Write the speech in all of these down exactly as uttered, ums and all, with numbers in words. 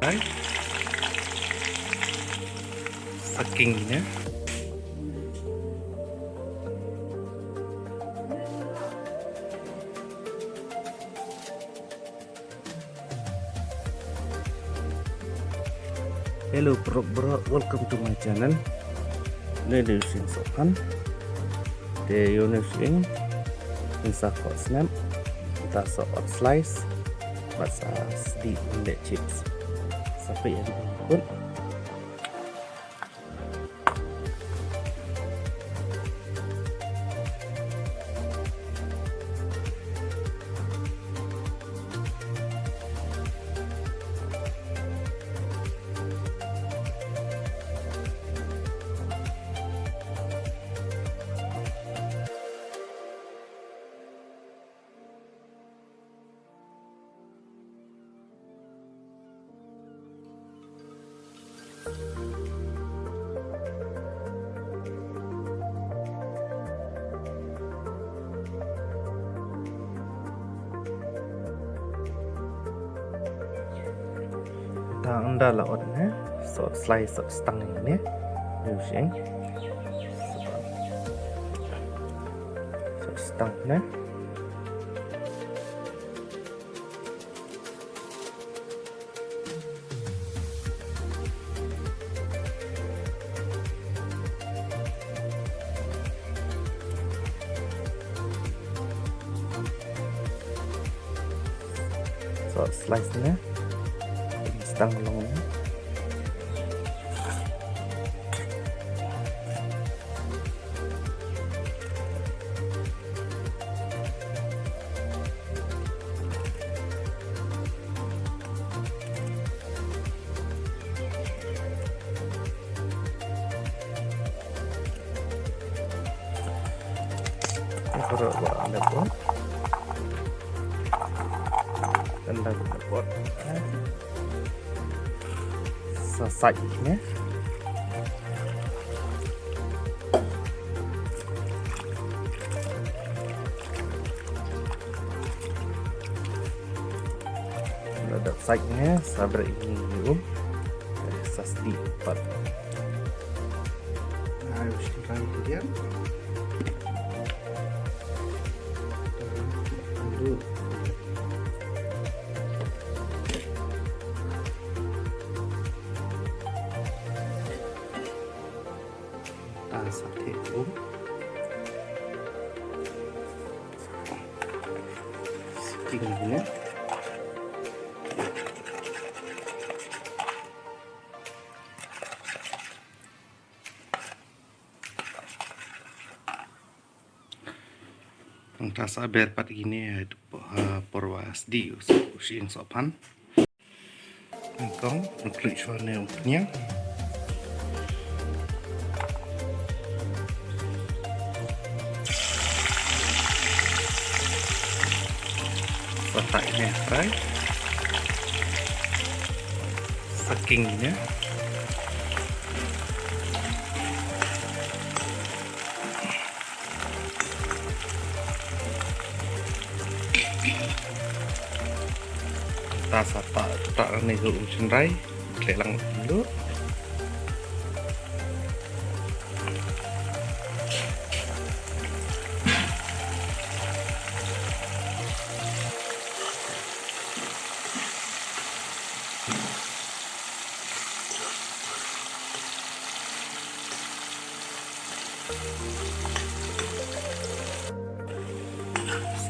Sa king ne. Hello, bro, bro, welcome to my channel. Une u Sing Sohphan. Te ïa une u Sing, yn sa khoh snap, ta sa ot slice, bad sa sdieh leh chips. Sa peit ïa u kut. Te ynda la ot ne, sa ot slice, sa ot stang ne, une u Sing. Sa ot stang ne. Sa slice ne. Stang long ne. Baroh ba la pun. Tanda ba la pun. Sa sait ne. Lada sait ne, sa bret ïa u. Sa sdieh pat. Ai, mesti kan kemudian. Aduh. Ta sa theh um. Sting ne. Nangta sa ber pat kine, eh, por ba sdieh u Sing Sohphan. Nyngkong, ngan khlem shuwa ne umphniang. Sa thait ne, thait. Sa king ne. Ta sa ta, ta ne ka um shynrai, khleh lang lut.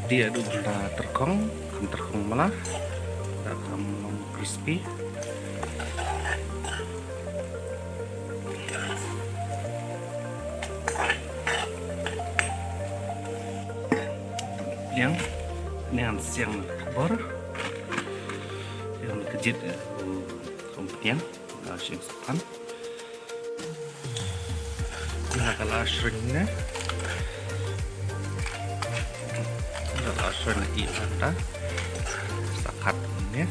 Sdieh haduh ban da tyrkhong, kham tyrkhong mala, da kham long crispy. Ïa, ngan siang bor. Ïa, ka jit, eh, kum ïa, ah, Sing Sohphan. Nga ka la shrink ne. Nga la shrink i anda. Sa khat ne.